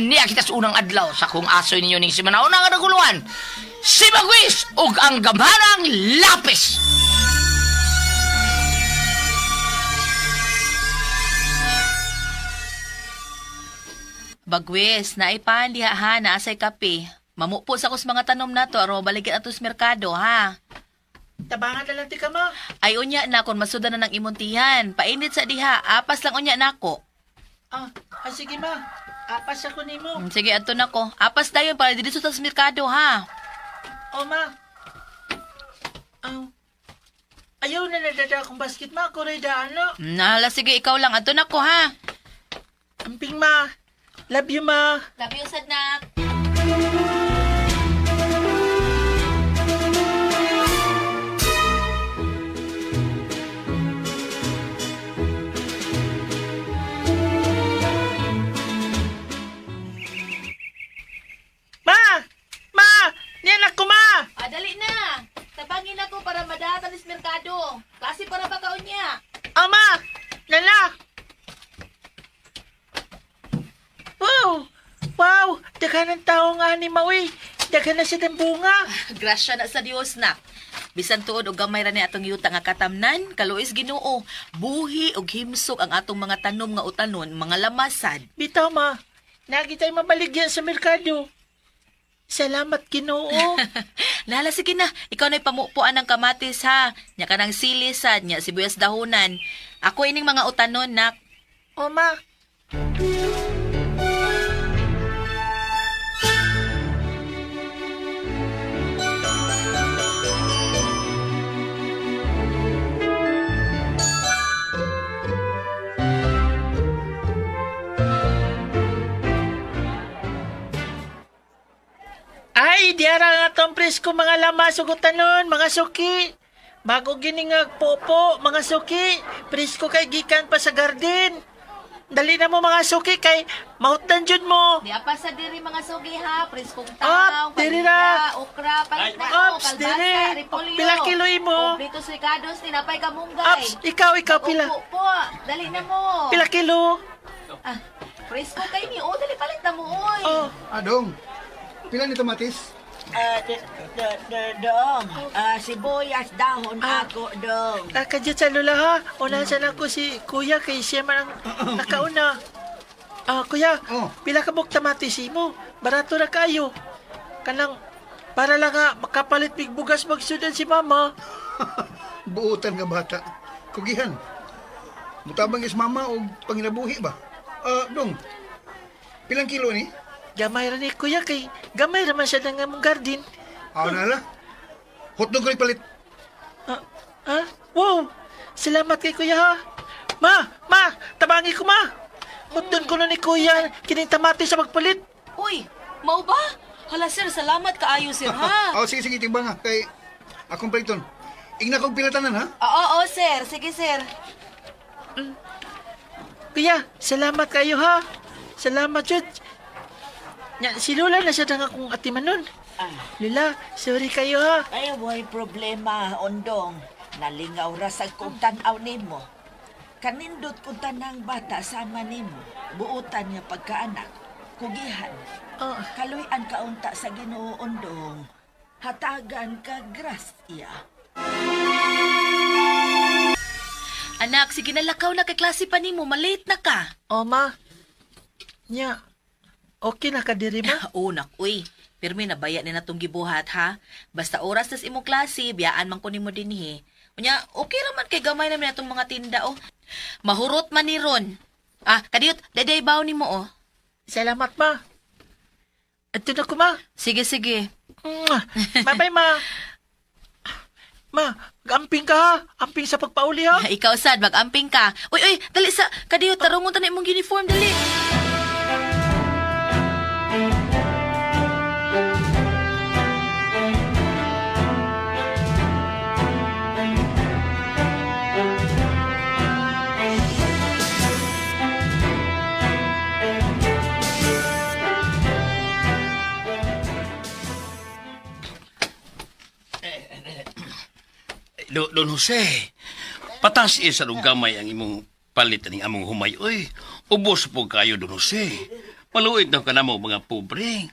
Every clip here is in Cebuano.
Aniya kita sa unang adlaw sa kung asoy ninyo ning simana una nga naguluhan. Si Bagwis ug ang gamhanang lapis. Bagwis, naipan diha ha, naasay kape. Mamupo sa kus mga tanom nato aron mabaligyan ato sa merkado ha. Tabangan na lang ti ka, ma. Ay unya na kon masudan na ng imuntihan. Painit sa diha, apas lang unya nako. Sige, ma. Apas ako nimo. Sige, adto nako. Apas dayon para diri sa merkado ha. O, ma. Aw. Ayaw na nadada akong basket, ma. Kuray daan, no? Nahala sige ikaw lang adto nako ha. Amping, ma. Love you, ma. Love you sad nak. Ma! Ma! Niyan ako, ma! Ah, dali na. Tabangin ako para madatan sa merkado. Klase para ba kaunya? O, ma! Nala! Wow! Wow! Daghan ng tao nga ni Maui. Daghan na siya ng bunga. Grasya na sa Dios na. Bisan tuod og gamay ra ni atong yuta nga katamnan, kaluis Ginoo, buhi og himsog ang atong mga tanom nga utanon, mga lamasad. Bitaw, ma. Nagi tayo mabaligyan sa merkado. Salamat, Ginoo. Lala, sige na. Ikaw na'y pamupuan ng kamatis, ha? Nya ka ng sili, sad. Nya sibuyas dahunan. Ako ining mga utanon, nak. O, ma. Ay, diara nga tong presko mga lamas ug utanon, mga suki. Bago giningag popo, mga suki. Presko kay gikan pa sa garden. Dali na mo mga suki kay mahutdan jud mo. Di apa sa diri mga sugi, ha? Preskong Up, diri na. okra, palit na Ops, diri. Pila kilo imo? Kompleto ricados, tinapay kamunggay. Ups, ikaw pila. po. Dali na mo. Pila kilo. Ah, presko kay ni. Oh, dali palit na mo, oy. Oh, Adong, pila ni tomatis? Ah, dong. Ah, sibuyas dahon ako, dong. Nakadyot sa lula ha. Unahan sana ko si kuya kay siya man ang nakauna. Ah, kuya, Oh. pila ka buk kamatis imo? Barato ra kayo. Kanang para lang nga makapalit mig bugas magsudan si mama. Buutan nga bata. Kugihan. Mutabang is mama og panginabuhi ba? Ah, dong. Pilang kilo ni? Gamay ra ni kuya kay gamay ra man siya ng among garden. Ah, nala. Hotdog ko palit. Ah, ah, wow. Salamat kay kuya ha. Ma, ma, tabangi ko ma. Hotdog ko na ni kuya kining tamati sa magpalit. Uy, mau ba? Hala, sir, salamat kaayo, sir, ha? Oh, sige sige timbang ha kay akong paliton. Igna kog pilatanan ha. Oo, oo, sir. Sige, sir. Kuya, salamat kayo ha. Salamat jud. Nya, si Lola na siya nang akong atimanon. Ah, Lola, sorry kayo ha. ay, way problema, ondong. Nalingaw ra sa kong tan-aw nimo. Kanindot kong tanang bata sama nimo. Buutan niya pagkaanak. Kugihan. Ah, Kaluy-an kaunta sa Ginoo, ondong. Hatagan ka grasya. Anak, sige na lakaw na kay klase pa nimo, malate na ka. oh ma. Nya, okay na ka diri ma? Oo, nak, uy. Pirmi nabaya ni natong gibuhat ha. Basta oras tas imong klase, biyaan man ko nimo dinhi. Unya, okay ra man kay gamay namin atong mga tinda oh. Mahurot man ni ron. Ah, kadiyot, daday baw nimo oh. Salamat ma. Ato na ko ma. Sige, sige. Mwah. Bye-bye ma. Ma, amping ka ha. Amping sa pagpauli ha. Ikaw sad, mag-amping ka. Uy, uy, dali sa kadiyot, tarungon ta na imong uniform dali. Don Jose, patas isa og gamay ang imong palit ning among humay. Uy, ubos po kayo, Don Jose. Maluit na ka na mo mga pobre.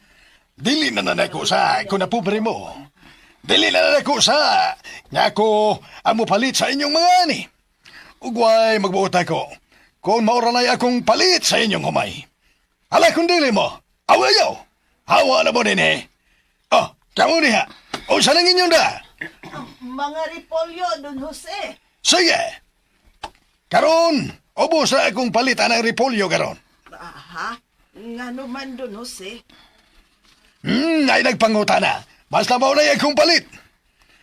Dili na nanay ko sa kung napobre mo. Dili na nanay ko sa nga ako ang mopalit sa inyong mga ani. Ugway magbuot ako. Kung maoranay akong palit sa inyong humay. Ala kung dili mo, awayaw. Hawa na mo din eh. Oh, kamo niya. O sa nang inyong da? Mga repolyo, Don Jose. Sige. Karon, ubos na akong palit anang repolyo karon. Aha, ngano man, Don Jose? Ay nagpanguta na. Basta maunay akong palit.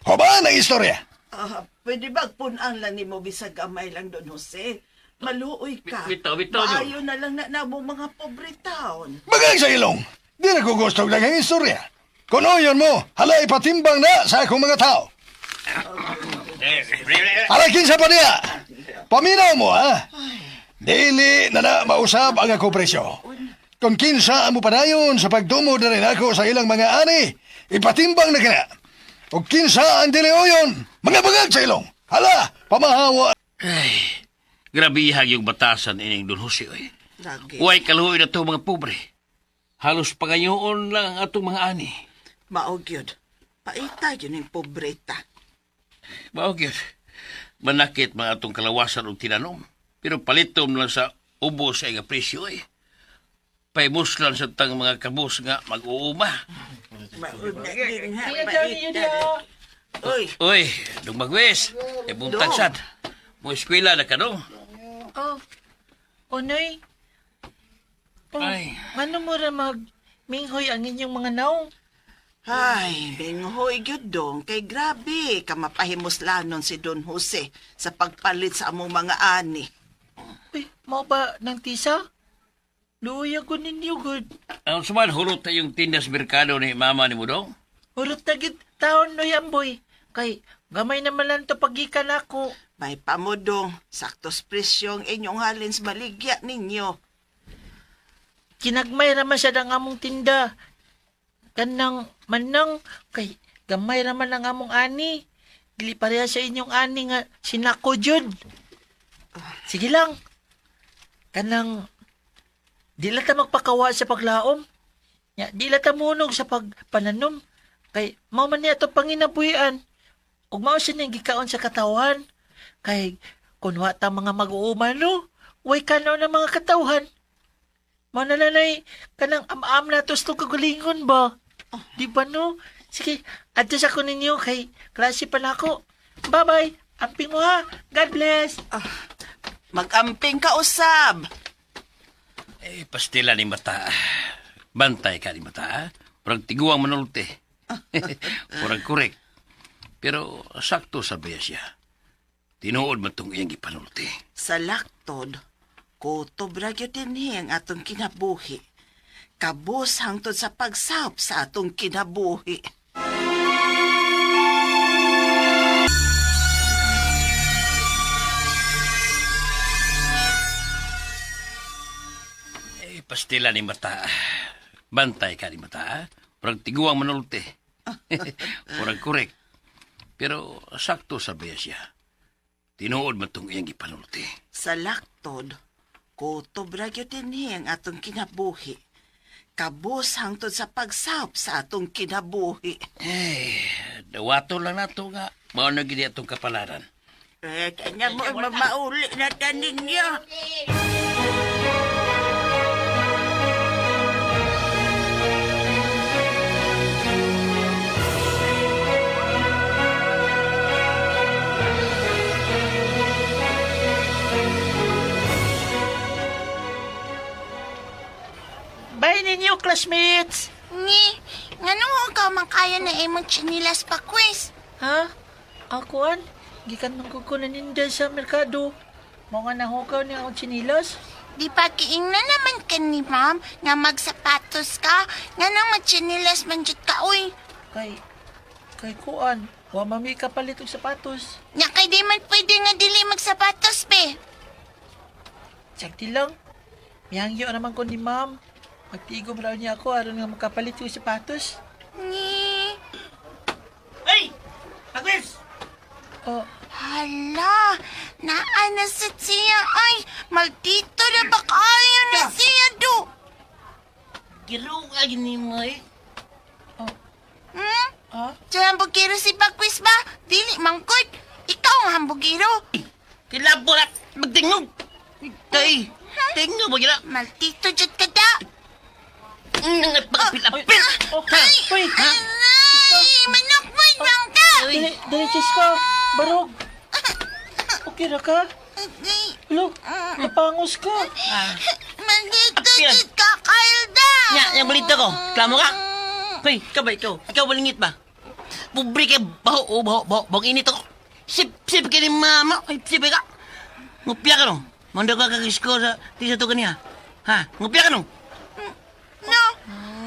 Hubaan ang istorya. Ah, pwede ba punan lang nimo bisag gamay lang, Don Jose? Maluoy ka. Bitaw, bitaw, Don. Maayo na lang na namo mga pobre taon. Bagang sa ilong, di na ko gusto ng ang istorya. Kung yun mo, hala ipatimbang na sa akong mga tao. Hala kinsa pa niya. Paminaw mo, ha? Dili na na mausab ang ako presyo. Kung kinsa ang mupadayon sa pagdumo na rin ako sa ilang mga ani, ipatimbang na kina. O kinsa ang dili oyon, mga bagag sa ilong. Hala, pamahawa. Ay, grabihag yung batasan ining Don Jose. Oy. Lagi. Huwag kaluoy na to mga pobre. Halos pangayoon lang ang atong mga ani. Mao gyud. Paita yun yung pobreta. Mao gyud. Manakit mga atong kalawasan og tinanom. Pero palitom lang sa ubos sa nga presyo eh. Paimuslan sa tang mga kabus nga mag-uuma. Mao na gyud nga, Kaya Johnny, yun paita. Uy, Uy, dong magwes. E buntag Dong. sad. Mo eskwela na ka dong. Oh, Onoy. Oh, Ay. Ano mo ra mag minghoy ang inyong mga naong? Ay, binghoy gyud dong kay grabe ka mapahimuslanon si Don Jose sa pagpalit sa among mga ani. Uy, mao ba ng tisa? Luoy ako ninyo gud. Ang suman hurot na yung tindas merkado ni mama ni mo dong. Hurot na gid taon noy amboy. Kay gamay naman lang to pagikan ako. May pamudong, saktos presyo ang inyong halin sa baligya ninyo. Kinagmay raman siya ang among tinda. Kanang manang kay gamay raman ang among ani. Dili pareha sa inyong ani nga sinako jud. Sige lang. Kanang di lang ta magpakawa sa paglaom. Ya, di lang ta munog sa pagpananom. Kay mao man niya ato panginabuhian. Ug mao siya niyang gikaon sa katawan. Kay kun wa ta mga mag-uuma no, way kanaw ng mga katawhan. Mao na lang kanang am-am na to sa kagalingon ba? Di ba no? Sige, adto sa ko ninyo kay klase pa na ako. Bye-bye. Amping mo ha. God bless. Magamping ka usab. Eh, pastila ni mata. Bantay ka ni mata. Murag tiguang manulti. Murag korek. Pero sakto sa baya siya. Tinuod man tong iyang gipanulti. Sa laktod, kutob ra gyud dinhi ang atong kinabuhi. Kabus hangtod sa pagsap sa atong kinabuhi. Eh, pastila ni mata. Bantay ka ni mata. Murag tiguang manulti. Murag korek. Pero sakto sa baya siya. Tinuod man tong iyang gipanulti. Sa laktod, kutob ra gyud dinhi ang atong kinabuhi. Kabus hangtod sa pagsap sa atong kinabuhi. Eh, dawato lang nato nga. Mao na gid atong kapalaran. Eh, kanya mo mamauli na tanin niya. Bye ninyo, classmates. Ni, ngano ka man kaya na imong chinilas pa quiz? Ha? Akuan? Gikan man ko ko naninda sa merkado. Mao nga nahukaw niya akong tsinilas. Di pa kiingna naman ka ni ma'am nga magsapatos ka, nga nang magchinilas man jud ka uy. Kay kuan, wa mami kapalit og sapatos. Nya kay di man pwede nga dili magsapatos be. Sakti lang. Mihangyo naman ko ni ma'am. Magtigom raw niya ako aron nga makapalit og sapatos. Ni, Hey! Agwis! Oh, hala, naa na sa siya ay, maldito na ba kayo na siya do? Giruga gini mo eh. Hmm? Ha? So hambugiro si Bagwis ba? Dili mangkod. Ikaw ang hambugiro. Kilaburat magtingog. Kay, tingog ba gila? Maldito jud ka da. Nagpapilapil. Oh, uy! Ay, manok mo man ka. Dali, dali, Chiska! Barog! Okay ra ka? Ay, Lo, napangos ka. maldito Apil. jud ka, Kyle da. Nya, yang balita ko. Klamo ka. Hoy, ikaw ba ikaw? Ikaw balingit ba? Pobre kay baho, oh, baho, baho, baho init ako. Sip, sip kay ni mama. Ay, sip ka. Ngupya ka no. Mando ka kagisko sa tisa to kaniya. Ha? Ngupya ka no. No.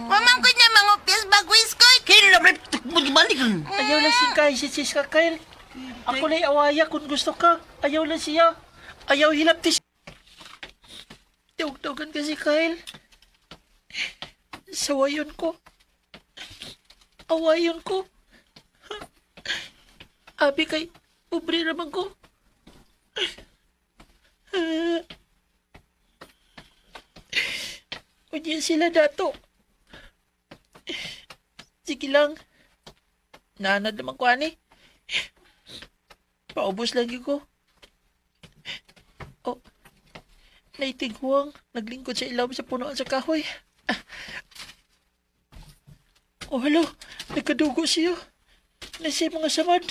Wamangkod na mangupyas Bagwis ko. Kaya na balik, balik ron. Ayaw lang si Kai, si Chiska Kyle. Ako na'y awaya kung gusto ka. Ayaw lang siya. Ayaw hilap ti. Tawag-tawagan ka si Kyle. Sawayon ko. Awayon ko. Abi kay, pobre naman ko. Unya sila dato. Sige lang. Nanad naman ko, ani. Paubos lagi ko. Oh, naitighuang. Naglingkod sa ilaw sa punoan sa kahoy. Ah. Oh, hello. Nagkadugo siya. Nasa mga samad.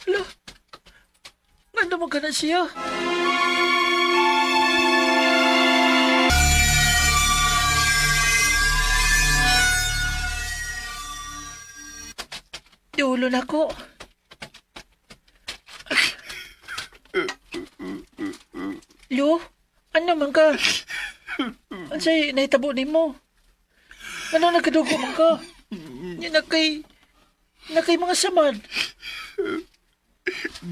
Hello. Ngano mo ka na siya? Dulo na ko. Lo, ano man ka? Unsay nahitabo nimo? Ano nagkadugo man ka? Nya nakay mga samad.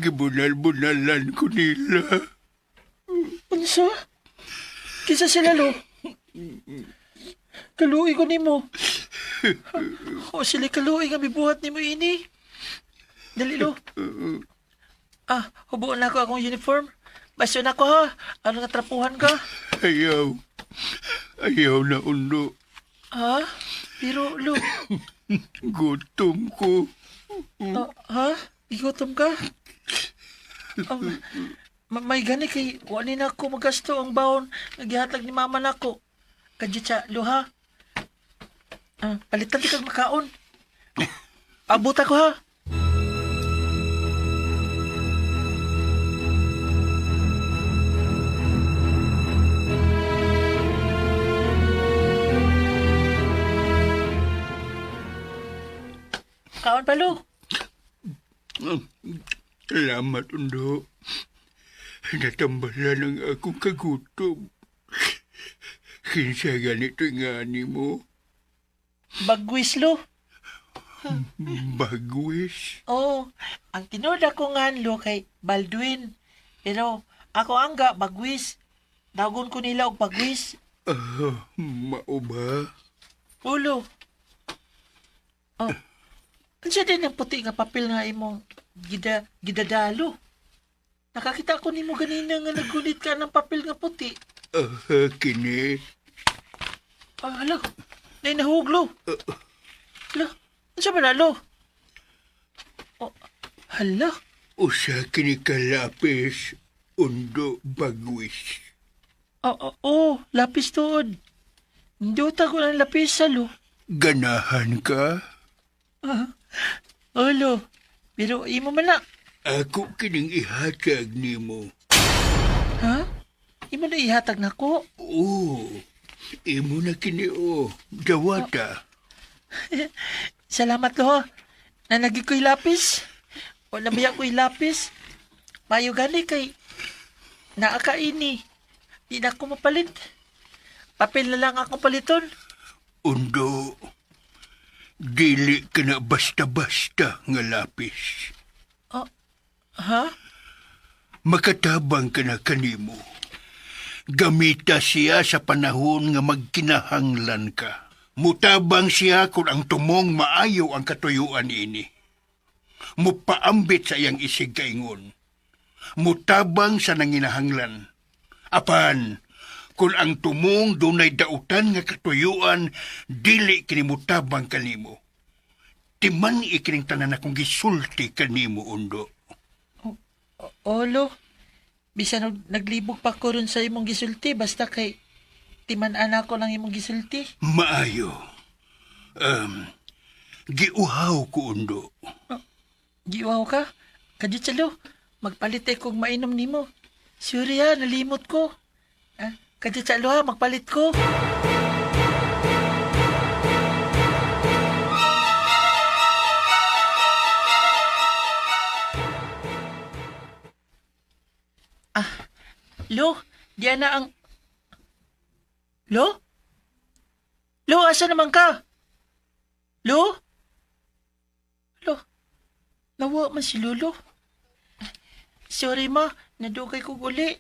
Gibunal-bunalan ko nila. Unsa? Kinsa sila lo? Kaluoy ko nimo. O sila kaluoy nga mibuhat nimo ini. Dali lo. Ah, hubuon na ako akong uniform. Basyo na ako ha. Ano nga trapuhan ka? Ayaw. Ayaw na uno. Ha? Pero lo, Gutom ko. ah, ha? Igutom ka? Um, may gani kay wala na ako magasto ang baon nga gihatag ni mama nako. Kadyo sa luha. Ah, palitan di kag makaon. Abot ako ha. Kaon pa lo. Salamat, Undo. Natambalan ang akong kagutom. Kinsa ganito nga ni mo? Bagwis lo. Bagwis? Oo, ang tinuod ako nga lo kay Baldwin. Pero ako angga bagwis. Dagon ko nila og bagwis. Ah, mao ba? Ulo. Oh. Unsa din ang puti nga papel nga imong gidadalo? Nakakita ko nimo ganina nga naggulit ka ng papel nga puti. Ah, kini. Ah, hala. Nay nahuglo. Hala. Unsa ba na lo? Oh, hala. Usa kini kalapis, Undo Bagwis. Oh, oh, oh, lapis tuod. Hindi ko ng lapis sa lo. Ganahan ka? Ah, Olo, pero imo man na. Ako kining ihatag nimo. Ha? Imo na ihatag nako. Oo. Imo na kini o. Dawata. Salamat lo. Nanagi ko'y lapis. Wala ba ko'y lapis? Mayo gani kay naa ka ini. Di na ako mapalit. Papel na lang ako paliton. Undo. Dili ka na basta-basta nga lapis. Oh, ha? Makatabang ka na kanimo. Gamita siya sa panahon nga magkinahanglan ka. Mutabang siya kung ang tumong maayo ang katuyuan ini. Mupaambit sa iyang isig kaingon. Mutabang sa nanginahanglan. Apan, Kung ang tumong dunay dautan nga katuyuan, dili kini mutabang kanimo. Timan ikining tanan akong gisulti kanimo, Undo. Olo, bisan og naglibog pa ko ron sa imong gisulti, basta kay timan-ana ko lang imong gisulti. Maayo. Um, giuhaw ko, Undo. Giuhaw ka? Kadyo salo, magpalit ay kog mainom nimo. Sorry ha, nalimot ko. Ah, kadyo salo ha, magpalit ko. Ah, Lo, diyan na ang... Lo? Lo, asa naman ka? Lo? Lo, nawa man si Lolo. Sorry ma, nadugay ko uli.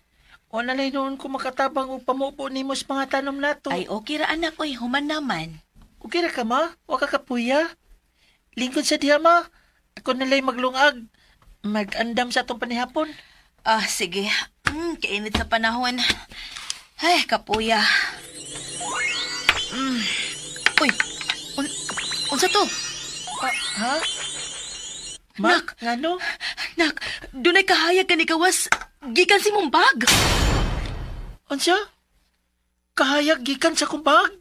O nalay noon ko makatabang o pamupo nimo sa mga tanom nato. Ay, okay ra anak, oy, human naman. Okay ra ka ma? Wa ka kapuya? Lingkod sa diha ma. Ako nalay maglungag. Mag-andam sa atong panihapon. Ah, sige. Kainit sa panahon. Ay, kapuya. Mm. Uy, un unsa to? Ah, ha? Ma, Nak! ngano? Nak, dunay kahayag ka ni gawas. Gikan si mong bag. Unsa? Kahayag gikan sa kumbag?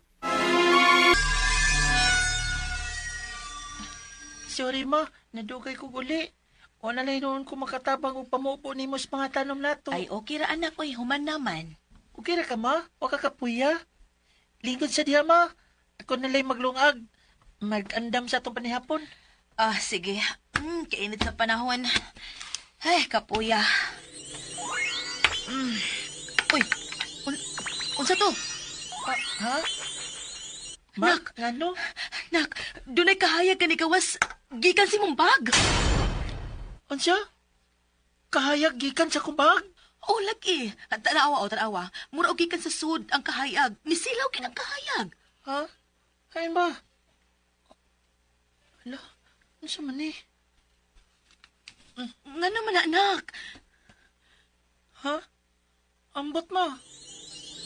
Sorry ma, nadugay ko uli. O nalay noon ko makatabang o pamupo nimo sa mga tanom nato. Ay, okay ra anak, oy, human naman. Okay ra ka ma? Wa ka kapuya? Lingkod sa diha ma. Ako nalay maglungag. Mag-andam sa atong panihapon. Ah, sige. Kainit sa panahon. Ay, kapuya. Mm. Uy, un unsa to? Ah, ha? Ma, Nak! ngano? Nak, dunay kahayag ka ni gawas. Gikan si mong bag. Unsa? Kahayag gikan sa kumbag? Oh, lagi. Tanawa, oh, tanawa. Mura og gikan sa sud ang kahayag. Misilaw kin ang kahayag. Ha? Ay ba? Ala, unsa man ni? Nga naman, anak. Ha? Ambot ma.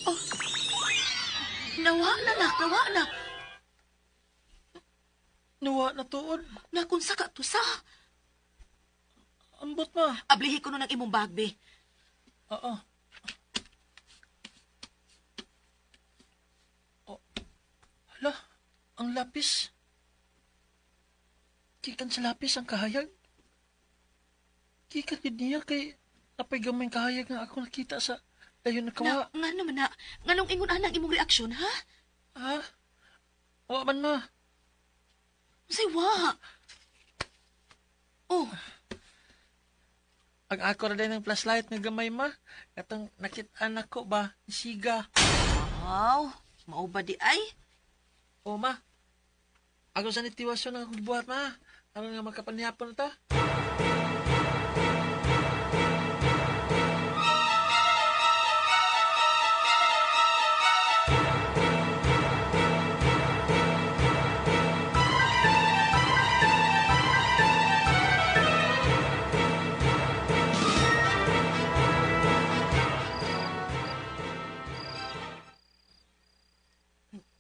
Oh. Nawa na, nak. Nawa na. Nawa na tuod. Nakunsa ka to sa. Ambot ma. Ablihi ko nun ang imong bag, be. Oo. Oh. Hala, ang lapis. Gikan sa lapis ang kahayag. Gikan gid niya kay napay gamay kahayag nga ako nakita sa dayon na Na, kawa. nga naman na. Nganong ingon anang imong reaksyon, ha? Ha? Wa man ma. Unsay wa? Oh, Ang ako ra din ng flashlight nga gamay ma. Katong nakit-an nako ba siga. wow. Mao ba di ay? O ma. Ako sa nitiwason ang akong gibuhat ma. Aron nga makapanihapon na ta.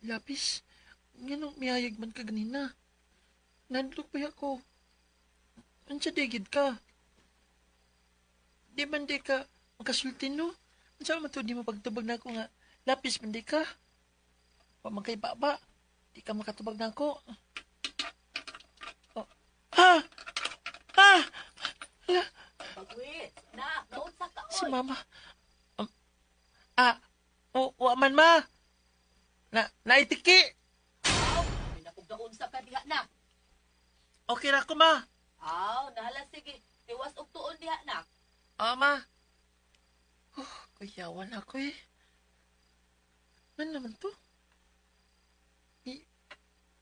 Lapis, nganong miyayag man ka ganina? Nandlok pa ako. Unsa digid ka? Di man di ka makasulti no? Unsa man to di mo pagtubag nako nga lapis man di ka? Wa man kay baba. Di ka makatubag nako. Oh. Ha! Ha! Hala, Bagwit, na, naunsa ka si mama. Ah, wa man ma. Na, naitiki. May napugdaunsa ka diha na. Okay ra ko ma. Aw, nahala sige. Tiwas og tuon diha na. Ama. Oh, kuyawan ako eh. Ano naman to? Mi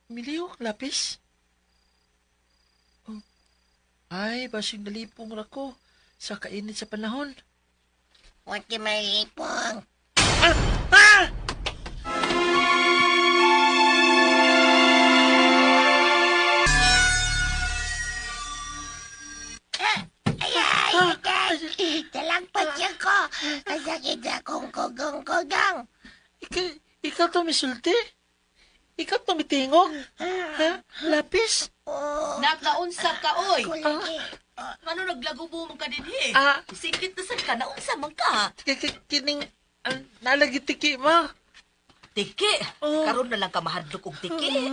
milihok lapis? Oh. Ay, basig nalipong ra ko sa kainit sa panahon. Huwag ki malipong. Ah! Ah! Ay, ay, ay. Talangpat siya ko. Masakit akong kugong-kugang. misulti? Ikaw to mitingog? Ha? Lapis? Nakaunsa ka, oy. Ano naglagubo mo ka dinhi? Ah. Singkit na sad ka, naunsa man ka. Kining, nalagi tiki, ma. Tiki. Oh. Karon na lang ka mahadlok og tiki.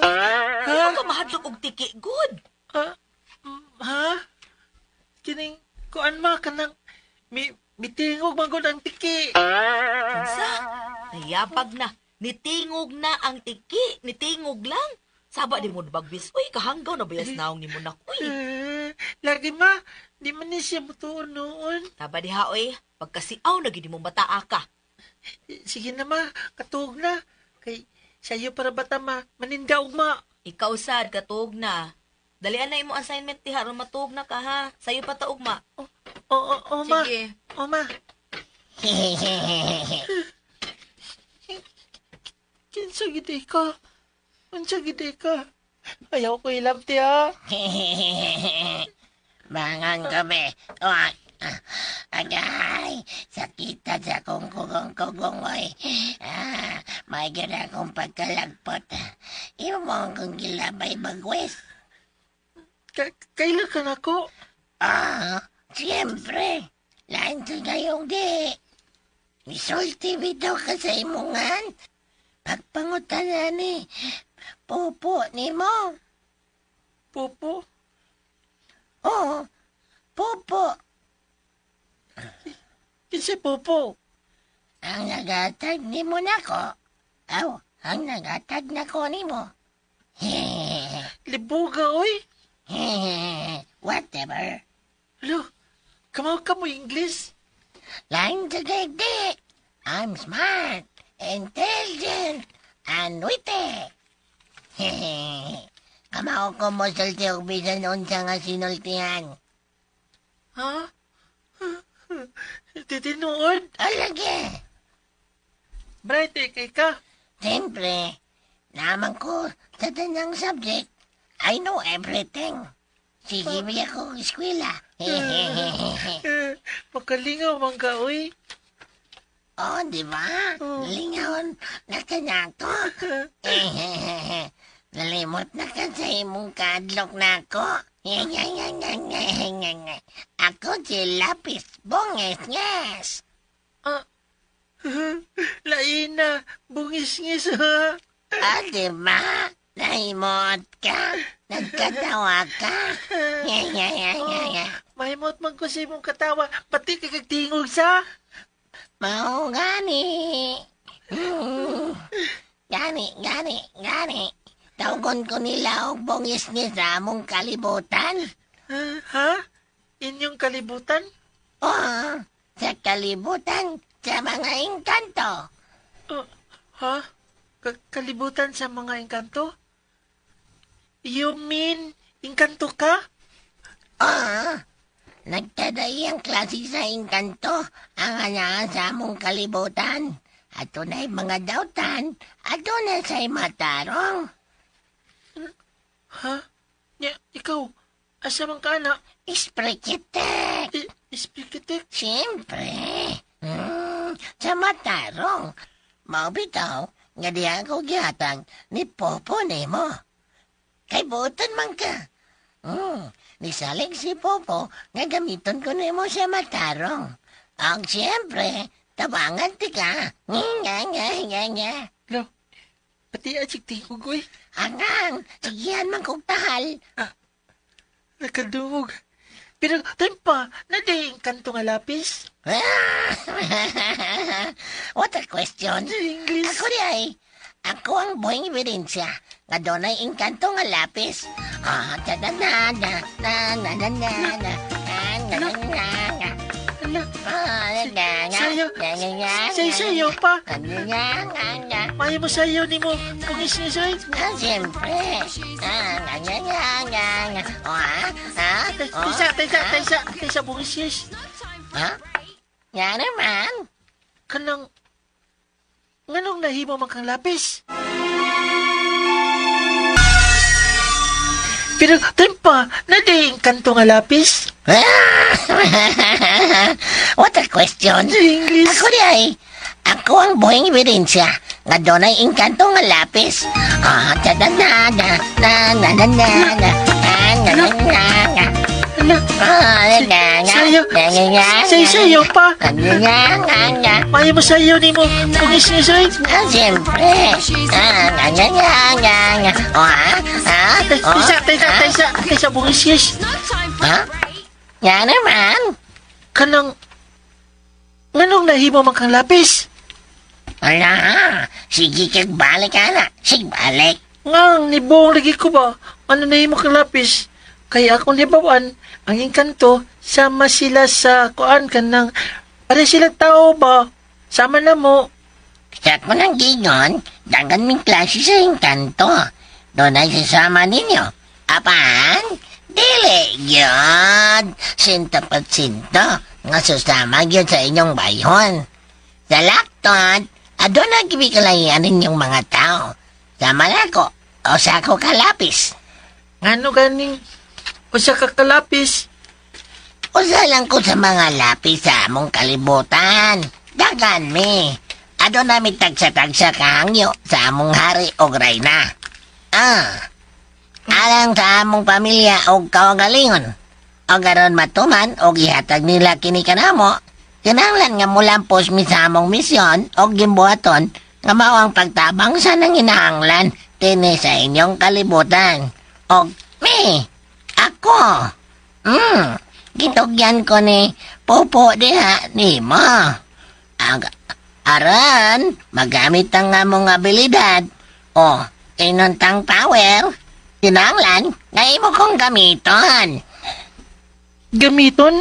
Ah, Karon ka mahadlok og tiki, good. ah, ha? Kining, kuan ma, kanang, mitingog man gud ang tiki. Unsa? Nayabag na. Nitingog na ang tiki. Nitingog lang. Saba di mo bagbis. Uy, kahanggaw na bayas naong ni mo na. Uy, Eh, lagi ma, di man ni siya mutuon noon. taba diha, oy. Pagkasiaw na gid mo bataa ka. Eh, sige na ma, katuog na. Kay, sayo para bata ma, manindaog ma. Ikaw sad, katuog na. Dalian na imo assignment diha aron matuog na ka ha. Sayo pa ta ugma. Oo, oh, oh, ma. Sige. O ma. Kinsa gid ka? Unsa gid ka? Ayaw ko ilabti ha. Bangang gabi. Oh, agay, sakita sa akong kugong-kugong, oy. Ah, may gana akong pagkalagpot. Imo mo akong gilabay bagwes. Kailan ka nako? Ah, siyempre. Lain sa gayong di. Misulti bitaw ka sa imungan. Pagpangutan na ni, pupo ni mo. Popo? Oo, pupo. Kinsa popo? Ang nagatag ni mo nako. Aw, ang nagatag nako ni mo. Libuga oy. Whatever. Alo, kamaw ka mo English? Lain sa di. I'm smart, intelligent, and witty. Kamao ko mo sulti og bisan unsa nga sinultihan. Ha? Titinuod? Alagi, Bright eh, kay ka. siyempre, naman ko sa tanang subject. I know everything. Sige ba ako eskwela? Eh, makalingaw man ka oy. Oh, di ba? Oh. Lingaon na ka na ako. Nalimot na ka sa imong kadlok na ako. Ako si Lapis Bunges-nges. Ah, lain na, bungis-ngis ha. Ah, di ba? Nahimot ka. Nagkatawa ka. Mahimot man ko sa imong katawa, pati kay kagtingog sa. Mao gani. Gani, gani, gani. Tawgon ko nila og bungis-ngis sa among kalibutan. Ah, ha? Inyong kalibutan? Oo, sa kalibutan sa mga engkanto. Oh, ha? Kalibutan sa mga engkanto? You mean, engkanto ka? Oo, nagtaday ang klase sa engkanto ang anaa sa among kalibutan. Ato na'y mga dautan, ato na sa'y matarong. Ha? Nya, ikaw, asa man ka na? Isprekitek! Isprekitek? Siyempre. Sa matarong. Mao bitaw, nga diha ko gihatag ni Popo nimo. Kay buotan man ka. Nisalig si Popo nga gamiton ko nimo sa matarong. Ang siyempre, tabangan ti ka. Nga, nga, nga, nga. Lo, pati asig tingog, uy. Angang, sigihan man kog tahal. Ah, nakadungog. Pero, tempa, nadi kanto nga lapis. What a question. English. Ako di ay, ako ang buhing ebidensya nga dunay engkanto nga lapis. Ah, ta na na na na na na na na na na na na. Ala, Ah, na na sayo, na na na sayo, sayo pa. Na na na na. Mayo mo sayo ni mo, pungis-ngis, Ah, siyempre. Ah, na na na na na. Oh, ah, ah, oh, Taysa, taysa, ah. taysa, taysa, bungis-ngis. Ha? Nga naman. Kanang, nganong nahimo man kang lapis? Pero, tempa, nadi kanto nga lapis. What a question. English. Ako di ay, ako ang buhing ebidensya. Nga dunay engkanto nga lapis. Ah, ta na na na na na na na na na na na na na. Ala, Ah, na na sayo, na na na sayo, sayo pa. Na na na na. Maayo mo sayo ni mo. Bungis-ngis, oy. Ah, siyempre. Ah, na na na na na. Oh, ha? Ha? Oh, Taysa, taysa, ha? taysa, taysa, bungis-ngis. Ha? Nga naman. Kanang, nganong nahimo man kang lapis? Ala, sige kag balik ana. Sige balik. Ngang, nibuong lagi ko ba? Ano nahimo kang lapis? Kaya akong hibawan, ang engkanto, sama sila sa kuan kanang, pare sila tao ba? Sama na mo. Sa ko ng gigon, dagan ming klase sa engkanto. Doon ay sasama ninyo. Apan, dili yun. Sinto pat sinto, nga susama yun sa inyong bayhon. Sa lakton, adon na gibikalayan ninyong mga tao. Sama na ko, o sa ako kalapis. Ngano ganing, usa ka kalapis. Usa lang ko sa mga lapis sa among kalibutan. Dagan mi. Ado nami tagsa-tagsa kahangyo sa among hari og rayna. Ah. Alang sa among pamilya og kaugalingon. Og aron matuman og ihatag nila kini kanamo, kinahanglan nga mulampos mi sa among misyon og gimbuhaton nga mao ang pagtabang sa nanginahanglan dinhi sa inyong kalibutan. Og mi, ako. Gitugyan ko ni Popo diha nimo. Ang aran, magamit ang among abilidad. O, inuntang power. Kinahanglan, nga imo kong gamiton. Gamiton?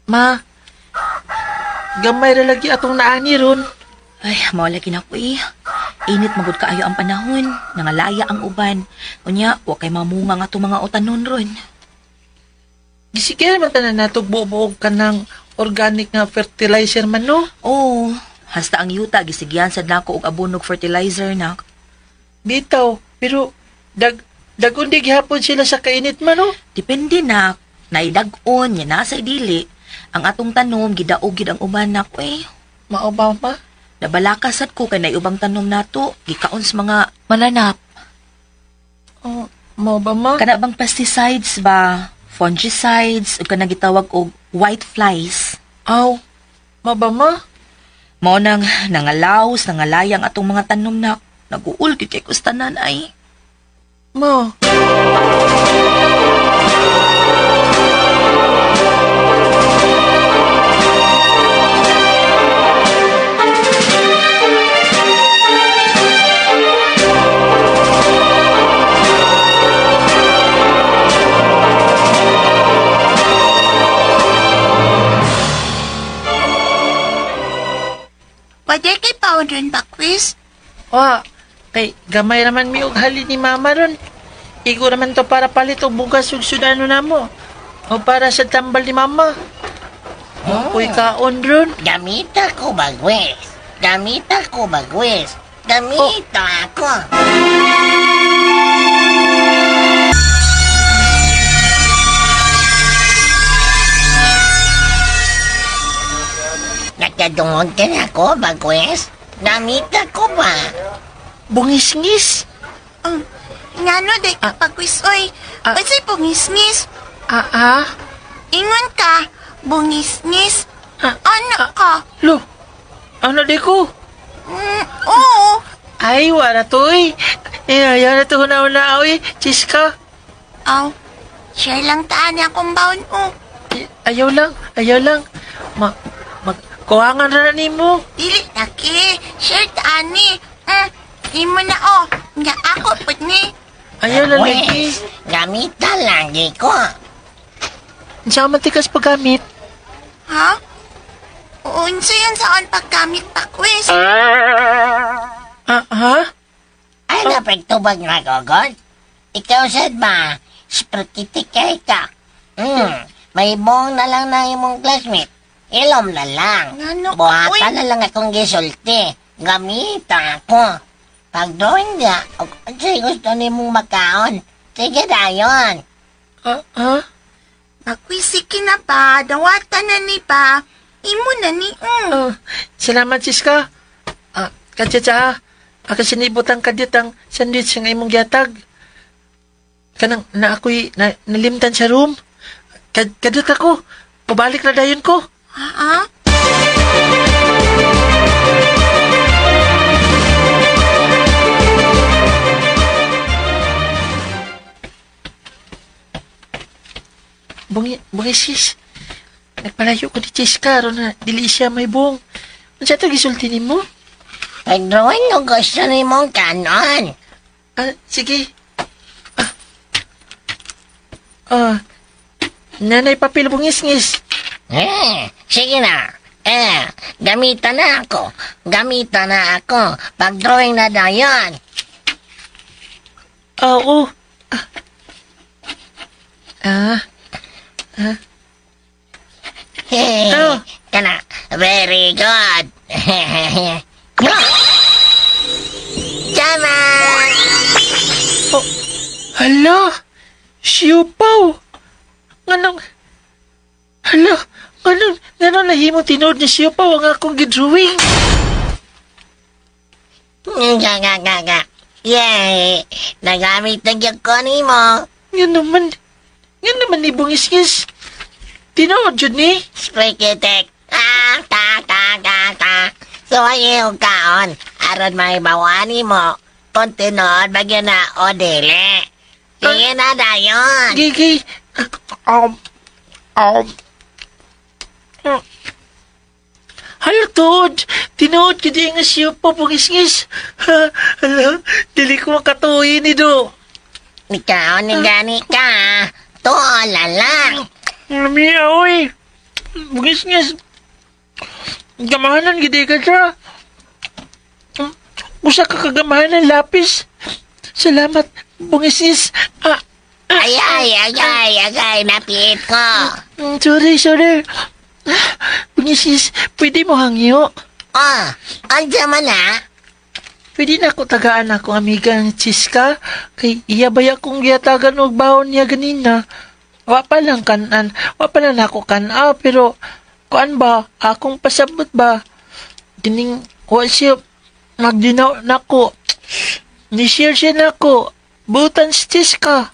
Ma, gamay ra lagi atong naani ron. Ay, mao lagi na ko eh. Init magud kaayo ang panahon, nangalaya ang uban. Unya, wa kay mamunga nga atong mga utanon ron. Gisigil man tanan nato buo-buog ka ng organic nga fertilizer man no. Oo, hasta ang yuta gisigyan sad nako og abonog fertilizer na. Bitaw, pero dag dagon di gihapon sila sa kainit man no. Depende na, naidag-on, nya nasa dili. Ang atong tanom gidaog gid ang uban nako eh. Mao ba ma? Nabalaka sad ko kay naay ubang tanom nato, gikaon sa mga mananap. Oh, mao ba ma? Kana bang pesticides ba, fungicides, ug kanang gitawag og white flies. Aw, mao ba ma? Mao nang nangalaws, nangalayang atong mga tanom na naguul gyud kay kustanan ay. Ma. Pwede kay paon ron ba, quiz? Wa, kay gamay raman mi og hali ni mama ron. Igo raman to para palit og bugas ug sudano namo. O para sa tambal ni mama. Uy kaon ron. Gamita ko bagwes. Gamita ko bagwes. Gamita ako. Nakadungog ka na ako, bagwes. Gamita ko ba? Bungis-ngis. Ngano day ka pag-quiz, oy. Ah. Unsay bungisngis? Ah, ah. Ingon ka, bungisngis. Ah, Ano ka? Lo, ano di ko? Mm, oo. Ay, wala to eh. Eh, ayaw na to na oy. Chiska. Aw, share lang taan niya akong baon, oh. Eh, ayaw lang, ayaw lang. Ma, mag, kuhangan na nimo. Dili na ki, share taan ni. Imo na, oh. Nga ako pud ni. Ayaw lang lagi. Bagwes, gamita lagi ko. Sa matikas paggamit. Ha? Unsa yun saan paggamit pa, quiz? Ah, ha? Ay, napekto ba nga, Gogon? Ikaw sad ba? Sprikitikay ka. May buong na lang na imong classmate. Ilom na lang. Ngano ka, Buhatan uy? na lang akong gisulti. Gamita ako. Pag-drawing niya, og unsay gusto nimong makaon. Sige dayon. Ah, ah? Magwisiki na ba? Dawatan na ni ba? Imo na ni. Oh, salamat, Siska. Ah, katsatsa, ah. Sinibutang kadyot ang sandwich nga imong gihatag. Kanang na ako'y na, nalimtan sa room. Kadiyot ako. Pabalik na dayon ko. Ha? Bungi, bungi sis. Nagpalayo ko ni Chiska aron na dili siya may buong. Unsa to gisulti nimo? Pag-drawing og gusto nimong kanon. Ah, sige. Ah. Ah. Nanay papel bungis-ngis. Eh, sige na. Eh, gamita na ako. Gamita na ako. Pag-drawing na dayon. Ah, oo. Ah. Ah. Hey, Oh. kana, very good. Tama! Oh. Hala! Siupaw! Nganong... Hala! Nganong... Nganong nahimo tinuod ni siupaw ang akong gidrawing? Nga nga nga nga. Yay! Nagamit na gyud ko nimo. Nga naman... Nga naman ni Bungis-ngis. Tinuod yun ni. Sprikitik. Ah, ta ta ta ta. So ay og kaon aron mahibawan nimo kung tinuod ba gyud na o dili. Sige na dayon. Gigi. Um... Um... Ah. Hala, tuod. Tinuod ka di nga siupaw, Bungis-ngis. Ha, hala, dili ko makatuwi ni do. Ikaw ni gani ka. Tuol na lang. Lami, oy. Bugis-ngis. Gamahanan, gidi ka siya. Usa ka kagamahanan, lapis. Salamat, bungis-ngis. Ah, Ay, ay, ay, ay, ay, napiit ko. sorry, sorry. Ah, Bungis-ngis, pwede mo hangyo. Oh, andiyan man na. Pwede na ako tagaan akong amiga ng Chiska. Kay iya ba akong giyatagan og baon niya ganina. Wa pa lang kanan, wa pa lang ako kana, pero kuan ba, akong pasabot ba, gining, wa siya, nagdinaw nako. Ni-share siya nako. Butan si Chiska.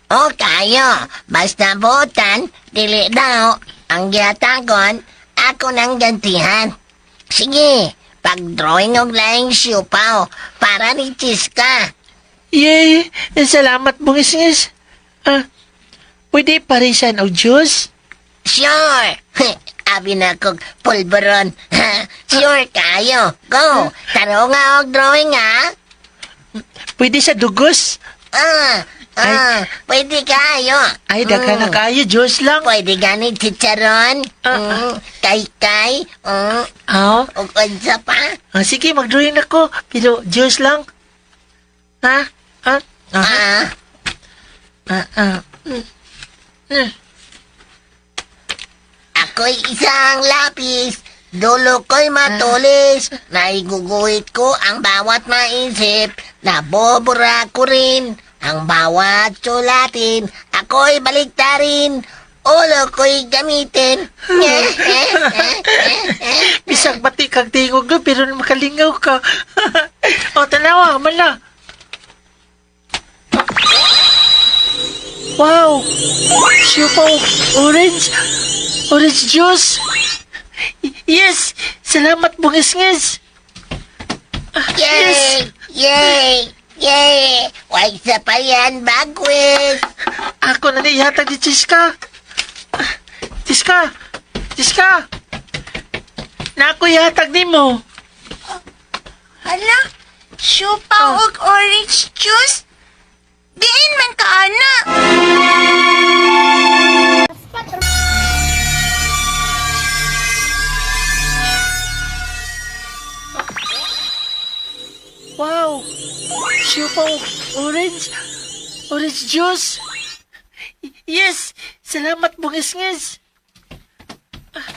O kayo, basta butan, dili daw, ang giyatagon, ako nang gantihan. Sige, pag-drawing og laing siupaw para ni Chiska. Yay! Salamat, bungis-ngis. Ah, pwede parisan og juice? Sure! Abi na kog pulburon. Sure kayo. Go! Taro nga og drawing ha. Pwede sa dugos? Ah, ah, pwede kayo. Ay, daghan na kayo, juice lang. Pwede gani chicharon. Ah, Kay-kay. Ah, Ug unsa pa? Ah, sige, mag-drawing ako. Pero juice lang. Ha? Ah? Ah, Ah, ah, ah. Mm. Mm. Ako'y isang lapis. Dulo ko'y matulis. Naiguguhit ko ang bawat maisip. Nabobura ko rin ang bawat sulatin. Ako'y baliktarin. Ulo ko'y gamitin. Bisag pati kag tingog do, pero makalingaw ka. O, tanawa, man na. Wow! Siupaw, orange, orange juice. Yes! Salamat, bungis-ngis. Yay! Yay! Yay! Huwag sa pa yan, bagwis! Ako na nihatag ni Chiska. Chiska! Chiska! Na ako ihatag nimo. Hala, siupaw og orange juice? Diin man ka, ana. Wow! Siupaw, orange, orange juice. Yes! Salamat, bungis-ngis.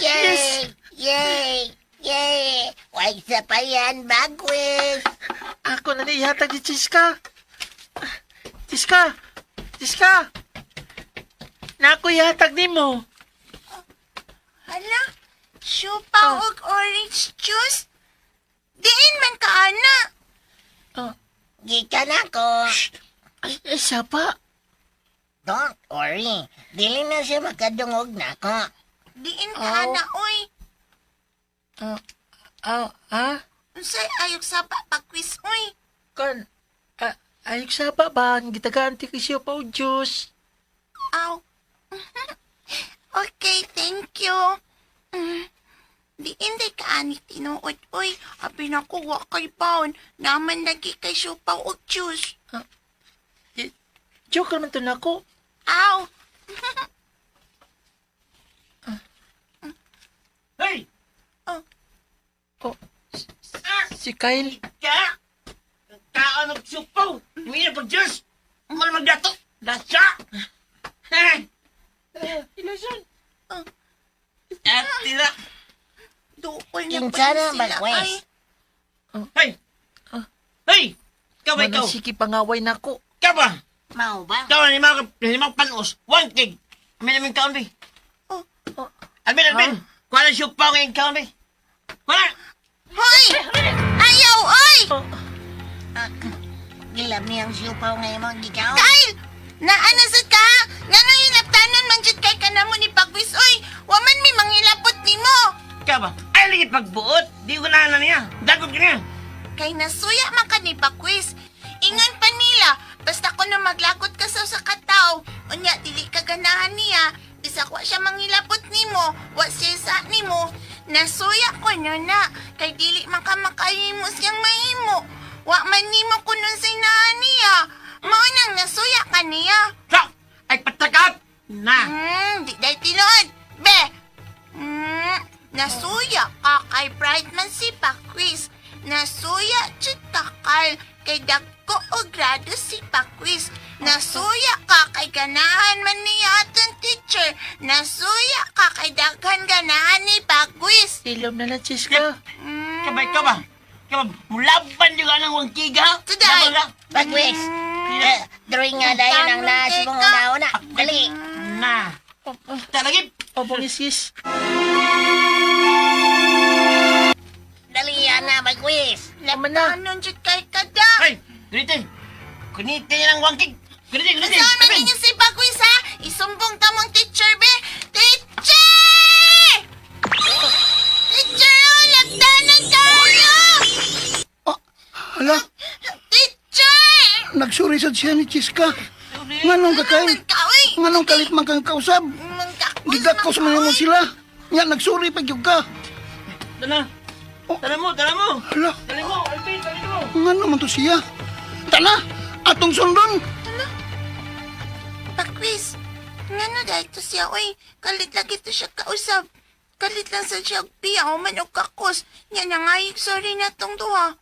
Yay! Yay! Yay! Way sa pa yan, Bagwis! Ako na niihatag ni Chiska. Chiska! Chiska! Na ako ihatag nimo. Hala, siupaw og orange juice? Diin man ka, ana. Oh, Gikan ako. ay, ay, sapa. Don't worry. Dili na siya makadungog nako. Diin ka, ana, oy. Ah, ah, Unsay ayog sapa Bagwis, oy. kan, ah, ayog sapa ba? Ang gitagaan ti siya pa o juice. Aw. Okay, thank you. Diin day ka ani tinuod, oy. Abi nako wa kay baon. Naman lagi kay siupaw og juice. Eh, joke naman to nako. Aw. Hey! Oh, Oh, si Kyle. Ka! Kaon og supaw! Hindi na pag-juice! Ano magdato? Dasa! Eh! Ilason. At tira! Duol na Kinsa pa na, sila, Bagwis? ay. Hey! Hey! Ikaw ba ikaw? Manang sige pangaway nako. Ikaw ba? Mao ba? Ikaw ni mga ni mga panos. One cake. Amin amin kaon be. Oh. Alvin, Alvin. Kuha na siupaw ngayon kaon be. Kuha na! Hoy! Ayaw, oy! Oh, Gilab niyang siupaw ngayon mo, gikaw. Kyle! Naana sa ka? Ngano yung naptanon man jud kay kanamo ni Bagwis, oy? Wa man mi mangilapot nimo. Ikaw ba? Ay, lagi pagbuot. Di ko na na niya. Dagop ka niya. Kay nasuya man ka ni Bagwis. Ingon pa nila, basta ko na maglagot ka sa usa ka tawo, unya dili ka ganahan niya, bisa wa siya mangilapot nimo, wa siya sa nimo. Nasuya ko no na, kay dili man ka makahimo siyang mahimo. Wa man nimo kunon sa inahan niya. Mao nang nasuya ka niya. Sa! Ay, patakap! Na! Di dahil tinuod. Be! Nasuya ka kay Bright man si Pakwis. Nasuya jud ka kay kay dagko o grado si Pakwis. Nasuya ka kay ganahan man niya atong teacher. Nasuya ka kay daghan ganahan ni Pakwis. Ilom na lang, Chiska. Ikaw ba? Ikaw ba? Ikaw ba? Mulaban yung anang wangkiga? Today. Laban ka? Bagwis! Eh, drawing nga dayon ang nasa mong una-una. Dali! Na! Talagip! O, bungisis. Dali na, Bagwis! Tama na. Laptanon jud kay kada. Ay! Gunitin! Gunitin niya ng wangkig! Gunitin! Gunitin! Saan man Alvin! ninyo si Pakwis ha? Isumbong ta mong teacher be. Teacher! Teacher, oh, laptanon kayo! Hala, Teacher! nagsuri sad siya ni Chiska. Nganong ka kay? Man ka, oy! Nganong kalit man kang kausab? Man kakos Gigakos man mo sila. Nga nagsuri pa gyud ka. Tala! Tala mo! Tala mo! Hala, Tala mo! Alvin! Tala mo! ngano man to siya? Tana, atong sundon. Pakwis, ngano dahil to siya, oy. Kalit lagi to siya kausap. Kalit lang sa siya piya, o man og kakos. Nya nangayig sorry na tong duha.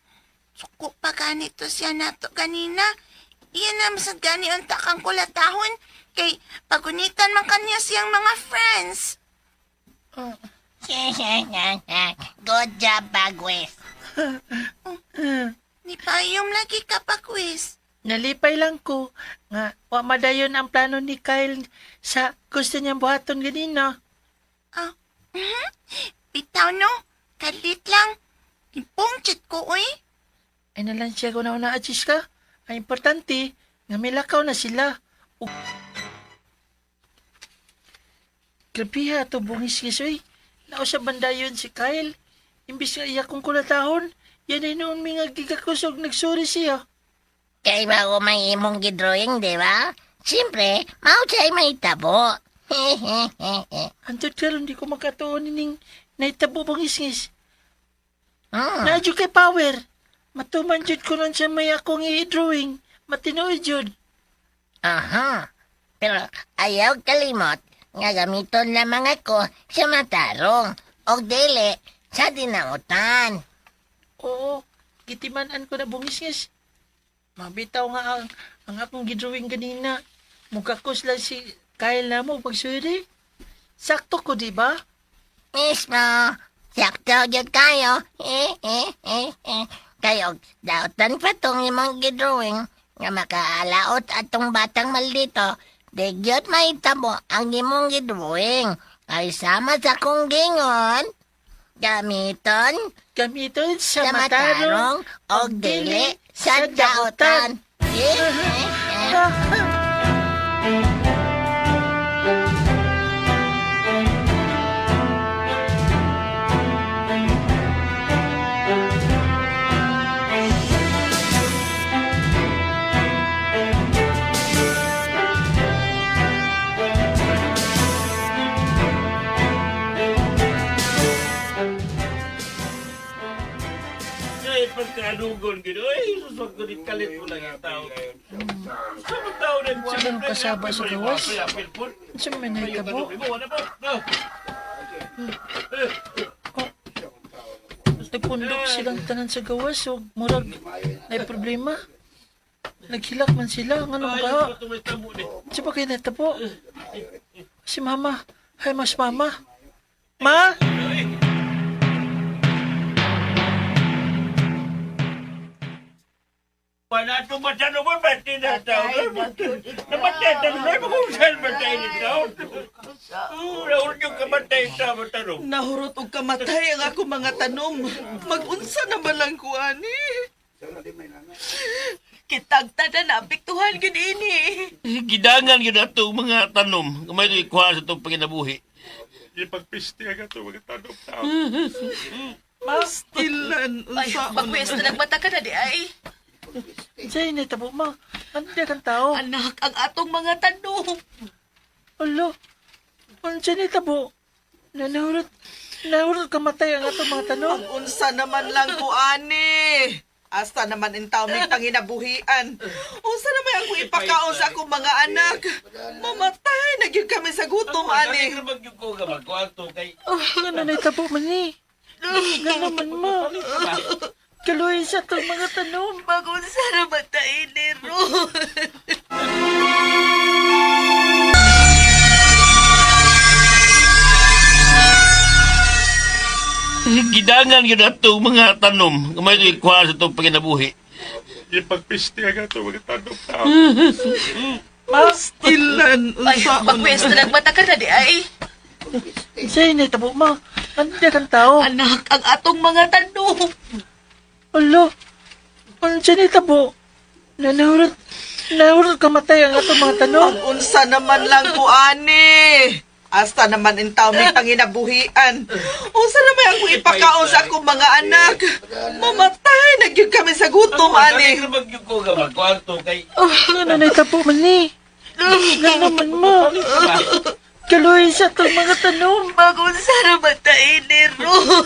Suko pa ganito siya nato ganina. Iyan na masad gani unta kang kulatahon. Kay pagunitan man kanya siyang mga friends. Good job, Bagwis. Ni payom lagi ka, Pakwis. Nalipay lang ko nga wa madayon ang plano ni Kyle sa gusto niyang buhaton ganina. Ah, Bitaw no, kalit lang. Ipungchit ko, oy. Ay na lang siya kung nauna ka. Ang importante, nga milakaw na sila. O... Grabe ha, ito bungis-gis, oy. Nausa bandayon si Kyle. Imbis nga iya kong kulatahon, yan ay noon may nga gigakusog nagsuri siya. Kay bago may imong gidrawing, di ba? Siyempre, mao siya'y may tabo. Antod karon di ko makatuon nining naitabo bungis-ngis. Hmm. Naadyo kay power. Matuman jud ko nun sa may akong i-drawing. Matinuod jud. Aha. Pero ayaw kalimot nga gamiton lamang ako sa matarong o dili sa dinautan. Oo, gitimanan ko na bungisngis. Mabitaw nga ang akong gidrawing ganina. Mugakos lang si Kyle na mo pagsuri. Sakto ko, di ba? Mismo. Sakto gyud kayo. Eh, eh, eh, eh. Kayo, dautan pa tong imong gidrawing nga makaalaot atong batang maldito. Di gyud mahitabo ang imong gidrawing. Kay sama sa kong gingon, gamiton Gamiton sa, sa matarong og dili sa dautan. Eh, eh, eh. Ay, pagkadugon gid. Oy, susog ko ni kalit mo lang ang tao. Sa mga tao na Sa ganun kasaba sa gawas? Unsa man nahitabo? Nagpundok silang tanan sa gawas ug murag nay problema. Naghilak man sila ngano ba? Unsa ba kay nahitabo? Si mama. Hay mas mama. Ma? Wala ito ba sa naman ba tinatawag? Namatay tanong mo kung saan matay ni tao. Nahurot yung kamatay sa matanong. Nahurot og kamatay ang ako mga tanom. Magunsa na man lang ko ani. Kitag tanan na apektuhan gud ini. Gidangan yun ato mga tanom. Kamay ito ikuha sa itong panginabuhi. Pastilan Ay, unsa bagwes na nagmata ka na di ay. Unsay nahitabo ma? Ano di kang tao? Anak, ang atong mga tanom. Alo. Unsay nahitabo? Nanahurot. Nahurot kamatay ang atong mga tanom. Unsa naman lang ko ani. Asa naman in taon may panginabuhian. Unsa naman ako ipakaon sa akong mga anak. Mamatay na gyud kami sa gutom ani. Ano nahitabo man ni? Nga naman mo. Kaluoy sa atong mga tanom. Magunsa na ba ta ini ron? Gidangan yun ato mga tanom. Kamay ito ikuha sa itong panginabuhi. Pastilan Ay, unsa bagwes na nagmata ka na di ay. Unsay nahitabo ma? Ano di kang tao? Anak, ang atong mga tanom. Alo. Unsay nahitabo? Nanahurot. Nahurot kamatay ang atong mga tanom. Unsa naman lang ko ani. Asa naman in taon may panginabuhian. Unsa naman ako ipakaon sa akong mga anak. Mamatay na gyud kami sa gutom ani. Ano nahitabo man ni? Nga naman mo. Kaluoy sa atong mga tanom. Magunsa na ba ta ini ron?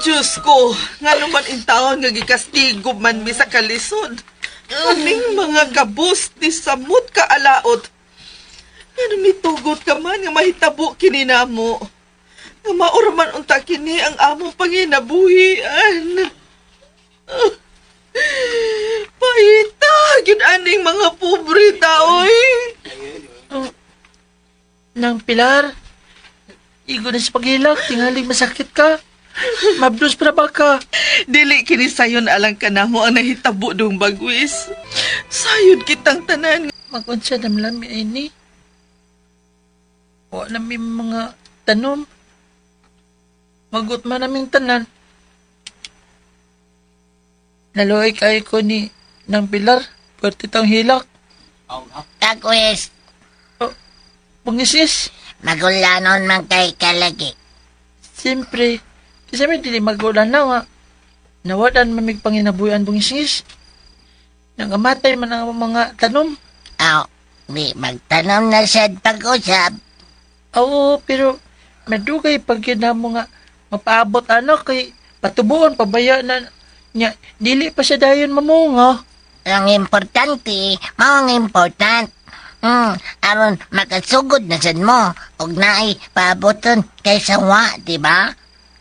Diyos ko, nga naman in taon nga gikastigo man mi sa kalisod. Kaming mga kabus ni samot ka alaot. Nga mitugot ka man nga mahitabo kini namo. Nga maura man unta kini ang among panginabuhian. Paita, gyud aning mga pobre taoy. Nang Pilar, igo na sa paghilak, tingaling masakit ka. Mabdos pa na ba ka? Dili kini sayon alang kanamo ang nahitabo dong bagwis. Sayod kitang tanan. Magunsa na malami ay ni. Wa na mi mga tanom. Magut man naming tanan. Naluoy kay ko ni ng Pilar, pwerte tang hilak. Kakwis, Bungisis, magulanon man kay kalagi. siyempre, kasi may dili magulan na nga. Nawadan mamig panginabuyan bungisingis. Nangamatay man ang mga tanom. Aw, di magtanom na sad pag-usab. Oo, pero madugay pag yun na mo nga mapaabot ano kay patubuon pabaya na niya dili pa siya dayon mamunga. Ang importante, mao ang important. Aron makasugod na sad mo og naay paaboton kaysa wa, di ba?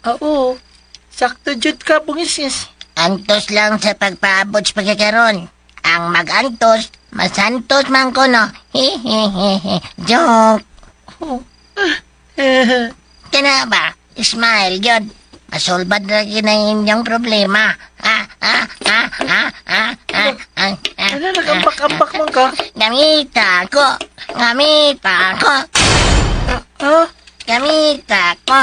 Oo, sakto jud ka bungisingis. Antos lang sa pagpaabot sa pagkakaron. Ang magantos, Masantos man ko, no? Hehehehe. Joke. Kana ba? Smile, yun. Masolbad lagi na inyong problema. Ah, ah, ah, ah, ah, ah, ah, ah. Ano, nagambak-ambak man ka? Gamita ko. Gamita ko. Ha? Gamita ko.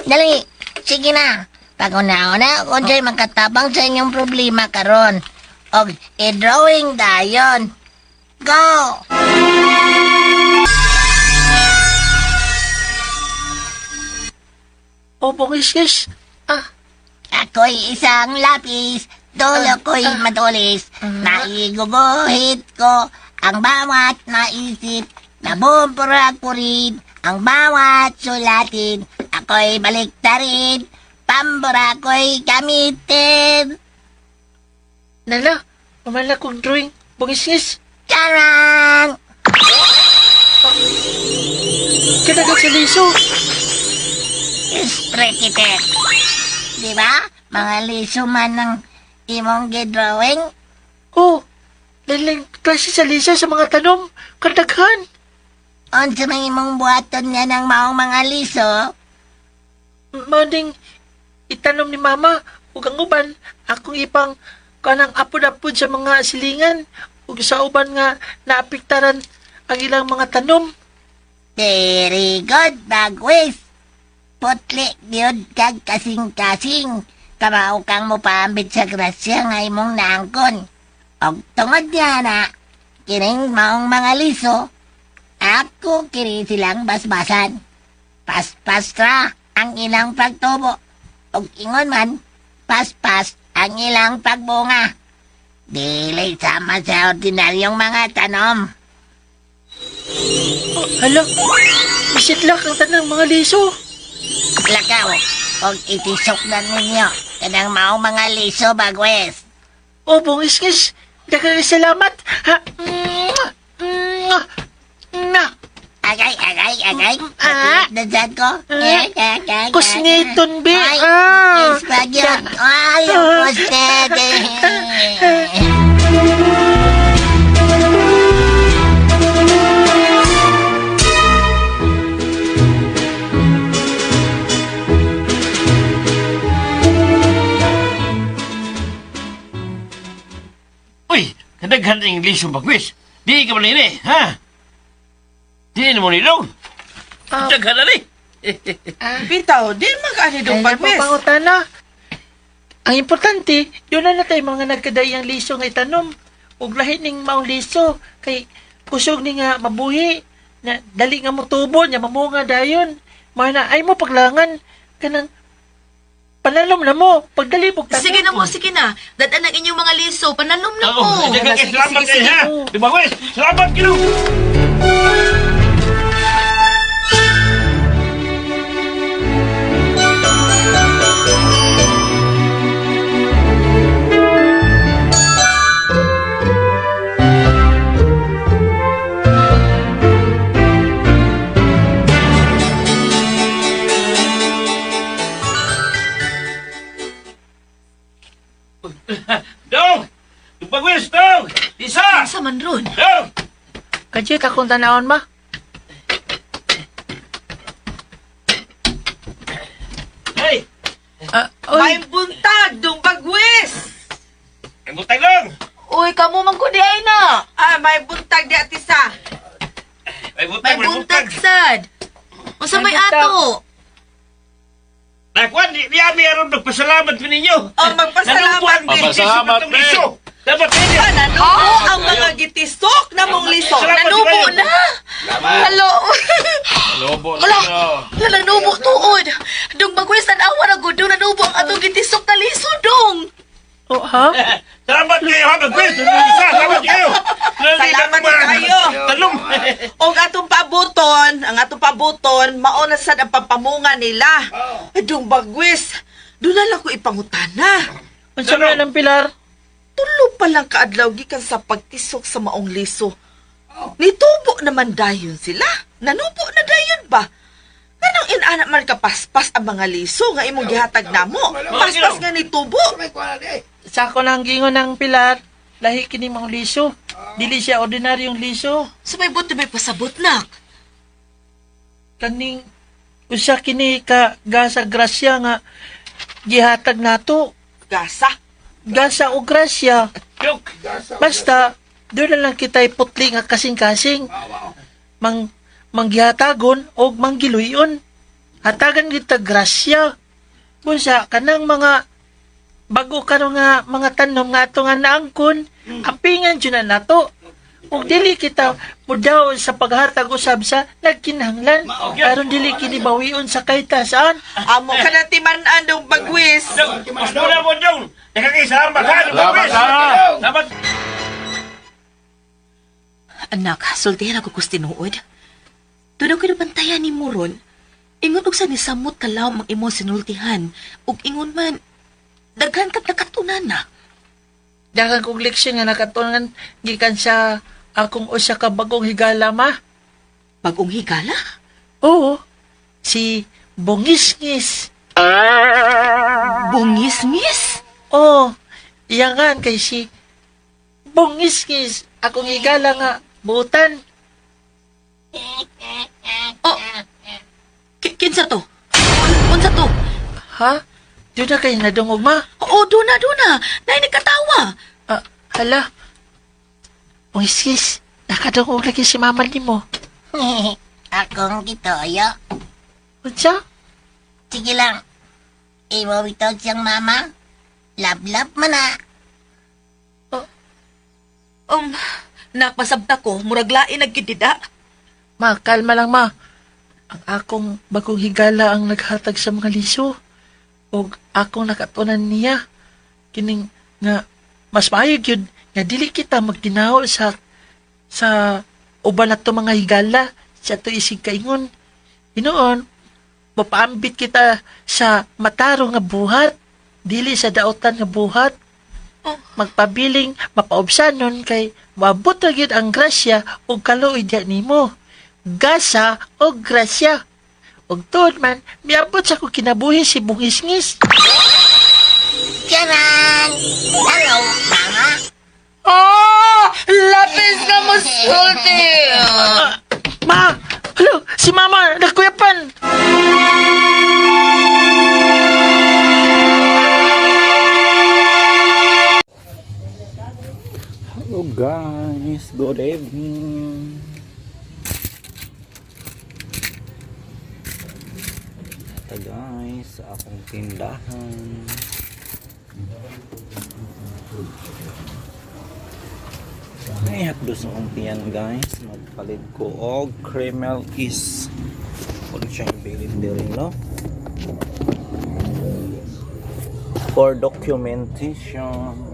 Dali, sige na. Pag-una-una, kung siya'y makatabang sa inyong problema karon. Og i-drawing dayon. Go! O, bungis-gis. Ah, Ako'y isang lapis, dulo ko'y matulis. Naiguguhit ko ang bawat naisip, nabuburak ko rin ang bawat sulatin. Ako'y baliktarin, pambura ko'y gamitin. nala. Umala kong drawing. Bungis-gis. Charang! Kadagat sa liso. Sprekitek. Di ba? Mga liso man ng imong gidrawing. Oh, laling klase sa liso sa mga tanom. Kadaghan. Unsa may imong buhaton nga ng maong mga liso, Maunding itanom ni mama ug ang uban akong ipang kanang apod-apod sa mga silingan ug sa uban nga naapektaran ang ilang mga tanom. Very good, Bagwis. Putli gyud kag kasing-kasing. Kamao kang mopambit sa grasya nga imong naangkon. Og tungod niya na, kining maong mga liso, ako kini silang basbasan. Paspastra ang ilang pagtubo. Og ingon man, paspas ang ilang pagbunga. Dili sama sa ordinaryong mga tanom. Oh, hala, isidlak ang tanang mga liso. Lakaw, og itisok na ninyo kanang maong mga liso, Bagwes. O, bungis-ngis, daghang salamat. Ha? Mwah! Mwah! Mwah! Agay, agay, agay. Ah. Matiit na dyan ko. Ah. Eh, eh, eh, Kusniton, be. Ay, Ah. kiss pa yun. Ay, ang kusnet. Uy, kadaghan ng English yung bagwis. Di ka man ini, ha? Di na mo nilong. Ah. Daghan na ni. Bitaw, di mag-ani dong Ay, bagwis. napapangutana. Ang importante, yun na natay mga nagkadayang liso nga itanom. Ug lahi ning maong liso kay kusog ni nga mabuhi na dali nga motubo nya mamunga dayon. Mao na ay mo paglangan kanang panalom na mo pagdali mo tanom. Sige na mo, sige na. Dad-an ang inyong mga liso. Pananom na Oo, mo. daghan kay Sige, salamat sige, kayo, ha? sige. Di bagwis, salamat kayo. Dong! Bagwis, dong! Isa! Sa man ron. Dong! Kajit akong tanawon ma. Hey! Ah, oy, May buntag dong bagwis. Ang butag lang! Uy, kamo man ko di ay na. Ah, may buntag di atisa. May butag, May buntag sad. Unsa may ato? Nakwan, di ami aron nagpasalamat mi ninyo. Oh, magpasalamat Nanubuan mi. Pasalamat liso. Dapat ninyo. Nanubo ang mga gitisok na mong liso. Salamat Nanubo kayo. na. Halo. Nanubo Hala. Hala, nanubo tuod. Dong bagwes tan-awa na gud dong nanubo ang atong gitisok na liso dong. oh, ha? Salamat kayo ha, Bagwis. Isa, salamat kayo. Salamat kayo. Talong. Og atong pabuton, ang atong pabuton, mauna sad ang pampamunga nila. Dong bagwis, doon na lang ko ipangutana. Unsa man ang pilar? Tulo pa lang kaadlaw gikan sa pagtisok sa maong liso. Nitubo naman dayon sila. Nanubo na dayon ba? Kanang inana man kapaspas ang mga liso nga imong gihatag namo. Paspas nga nitubo. Sa ako nang gingon ng pilar, lahi kini maong liso. Dili siya ordinaryong liso. Sa may buto may pasabot, nak. Kaning usa kini ka gasa grasya nga gihatag nato. Gasa. Gasa o grasya. Basta doon na lang kita iputli nga kasing-kasing. Mang manggihatagon og manggiluyon. Hatagan kita grasya. Busa kanang mga bago karon nga mga tanom nga ato nga naangkon, ampingan jud na nato. Ug dili kita mudaw sa paghatag usab sa nagkinahanglan aron dili kini bawion sa kaytasaan. Amo ka na timan-an dong bagwis. Mas muna mo dong! Nakakisama ka! Salamat! Anak, sultihan ako kus tinuod. Doon ako nabantayan ni mo ron. Ingon og sa nisamot kalawom ang imong sinultihan. Ug ingon man, daghan kag nakatunan na. Daghang kong leksyon nga nakatunan gikan sa akong usa ka bagong higala ma. Bagong higala? Oo, si Bungisngis. Bungis-ngis? Oo, iyangan kay si Bungisngis. Akong higala nga butan. Oh, kinsa to? Unsa to? Ha? Doon na kayo nadungog ma. Oo, duna, duna. Nay, nagkatawa. Ah, hala. Bungisngis, nakadungog lagi si mama nimo. Akong gitoyo. Unsa? Sige lang. Imo bitaw siyang mama. Love-love man na. Nak, pasabta ko, murag lain nagkidida. Ma, kalma lang ma. Ang akong bagong higala ang naghatag sa mga liso. Og akong nakatunan niya. Kining nga mas maayo gyud nga dili kita magtinaw sa sa uban nato mga higala sa ato isig kaingon. Hinuon, mapaambit kita sa matarong nga buhat, dili sa daotan nga buhat. Magpabiling mapaubsanon kay moabot ra gyud ang grasya ug kaluoy diha nimo. Gasa o grasya. Ug tuod man, miabot sa kong kinabuhi si Bungisngis. Charan! Hello, mama. Oh, lapis na mo sulti. Ah, ma! Hello, si mama, nagkuyapan! Hello guys, good evening. Ito guys, sa akong tindahan. Ay, hakdo sa akong tiyan guys. Magpalit ko og caramel is. Wala siyang ibilin din, no? For documentation.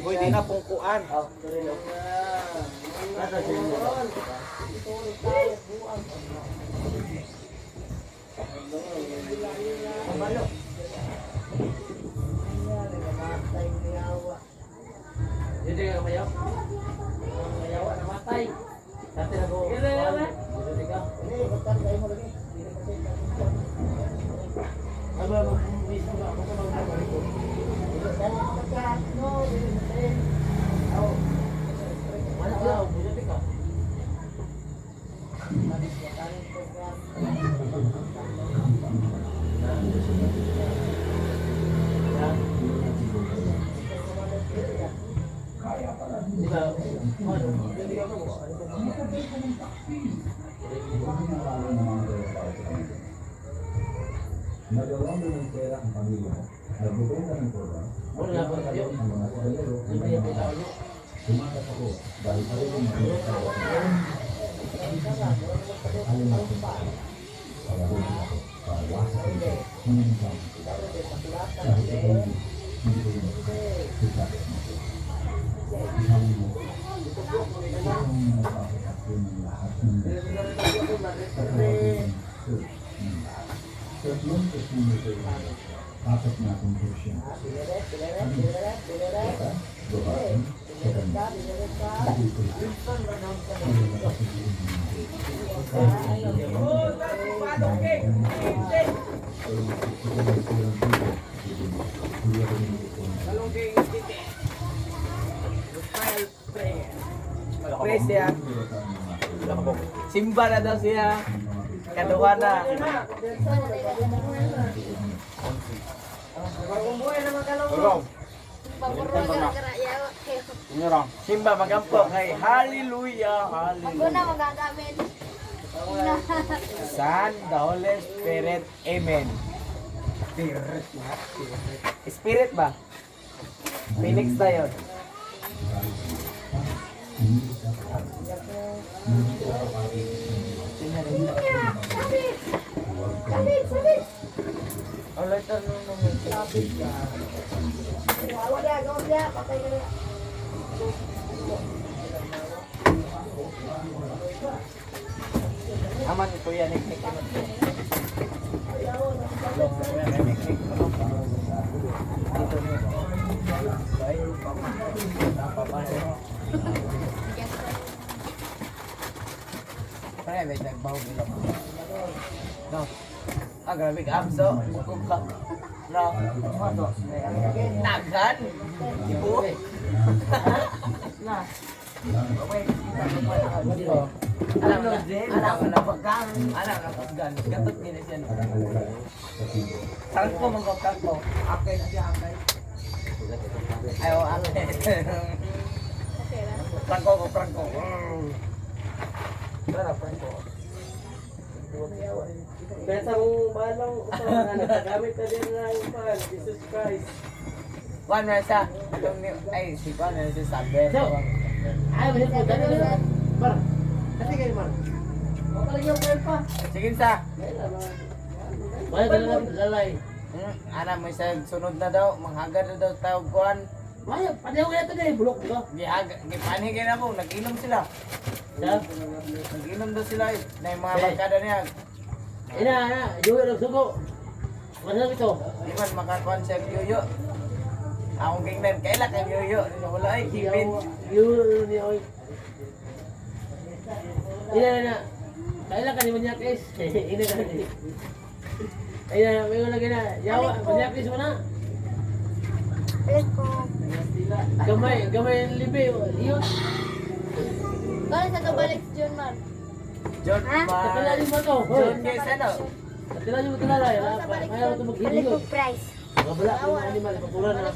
Pwede na pong kuan. Pray siya. Simba na daw siya. Kaduha na. Simba magampo kay Hallelujah, Ako Hallelujah. na magagamit. Son, the Holy Spirit, Amen. Spirit na, Spirit. Spirit ba? Phoenix na yun. Sabit, sabit. Aman ito yan, nik nik. Pare, may nagbaho bilang. No. Ah, grabe ka. Abso. Bukog ka. No. Naghan. Ibu. Na. Alam na, alam na pagkan, alam na pagkan. Gatot gini siya. Saan ko mangkok ko? Akay na siya, akay. Ay, oh, akay. Prangko ko, prangko. Tara, prangko. Kaya sa mong balong nagagamit na din ng pan, Jesus Christ. Kuan na siya. Itong ni, ay, si Kuan na siya sabi. Ay, mahirap po. Dali na. Mar. Kasi kayo, Mar. Sige sa. Wala dala lalay. Ana mo siya sunod na daw, manghagar na daw tawag kuan. Maya, paneho kaya ito na bulok ko. Gihag, gipanhigin ako, nag-inom sila. Sa? Nag-inom daw sila eh, na yung mga barkada niya. Ina, ina, yuwi ng sugo. Masarap ito. Di man makakuan siya yoyo. Akong gingnan, kaila kang yoyo. Wala ay, kipin. Yuwi niya, oy. Ina, ina. Kaila ka ni Manyakis. Ina ka ni. Ina, may wala ka na. Yawa, Manyakis mo na. Balik ko. Gamay, gamay ang libe. Iyo. Balik sa kabalik si John Mar. John Ha? Katila mo to. John guys, ano? Katila mo tulala. Kaya mo ito Balik ko maghiligot. price. Wala, yung animal. Pagpura na.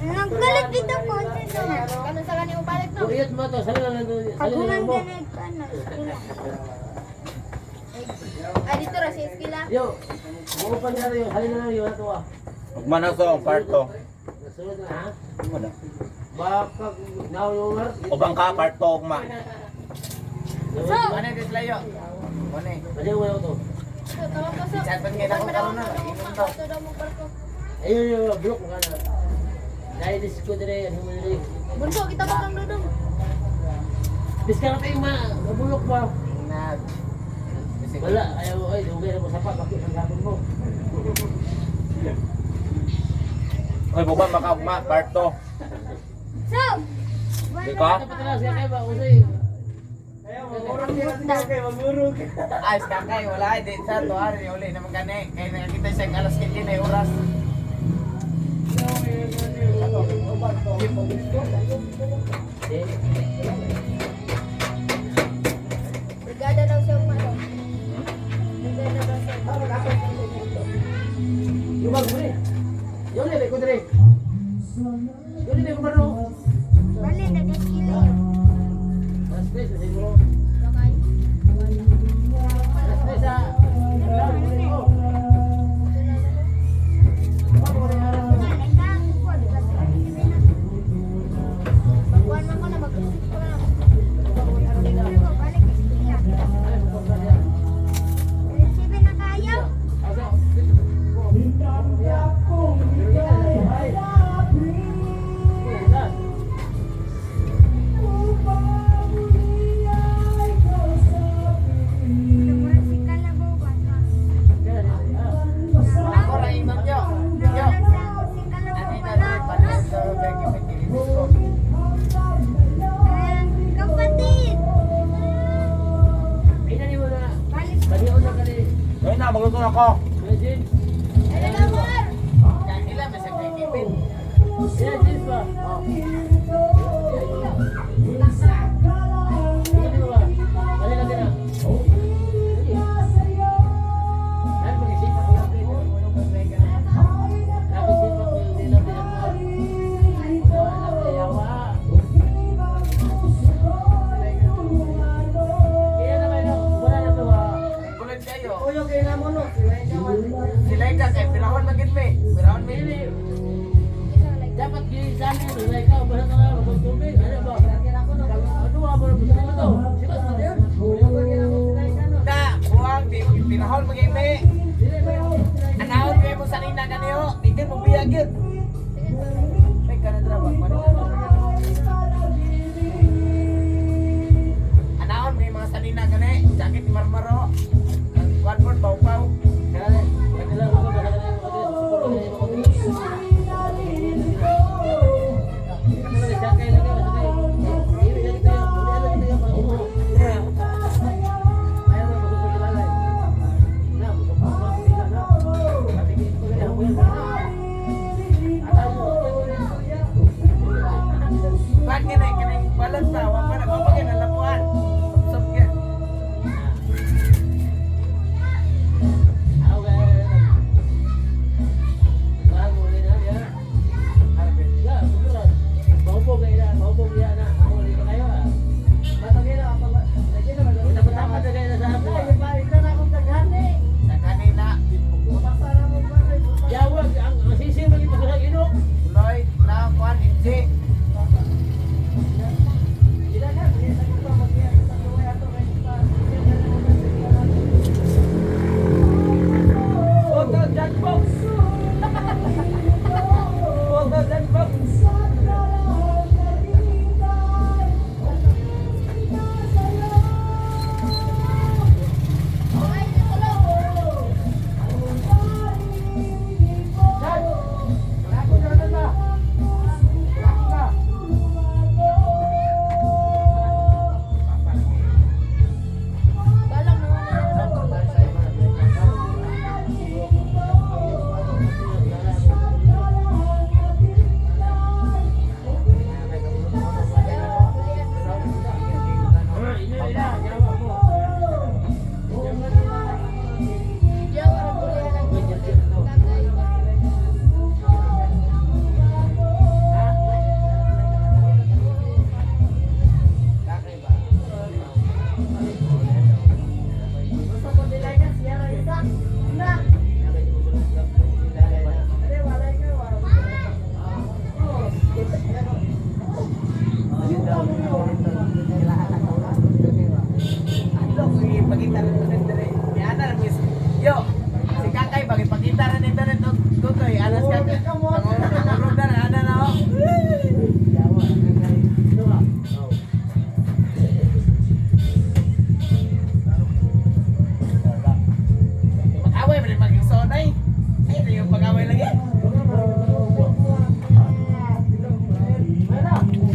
Naggalit dito ko. Kanon sa kanimo palit no? Kung iyot mo to, sali na lang. Sali na Paguman lang mo. ganag ka na. Ay, dito ra si Eskila. Yo, buo pa nila yun. Sali na lang yun. Ato ah. Ugma na so, part 2. Nasunod na ha? Baka, now yung mar. Ubang ka, part 2, ugma. So, Ano yung layo? Ano eh? Pwede mo to. so, tawag ko so. Chat-chat ngayon ako karon na. Inom to. Ito daw mo barko. Ayun yung block mo ka na. Dahil disco dire, ano mo dire. Bunso, kita ba kang dudong? Biska ka tayo ma, mabulok ba? Nag. Wala, ayaw mo, ay, dugay na mo sapa, bakit ang gabon mo? Oy, buba maka ugma, part 2. So, Di ka? Dapat na siya kayo ba, usay. Ay, kakay, wala ay, di sa to, ari, uli naman gani. Kaya nakakita siya alas 15 na oras. Brigada daw siya umano. Brigada daw siya umano. Yung bago rin. Yung lebe ko dire. Yung lebe ko baro. Bali, nagkakila yun. Kapatid! Ayun na, magluto na ako.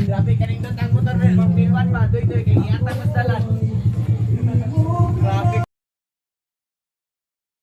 Grabe kaning dot ang motor, Magpilwan ba? Doy doy kay giatang mas dalan.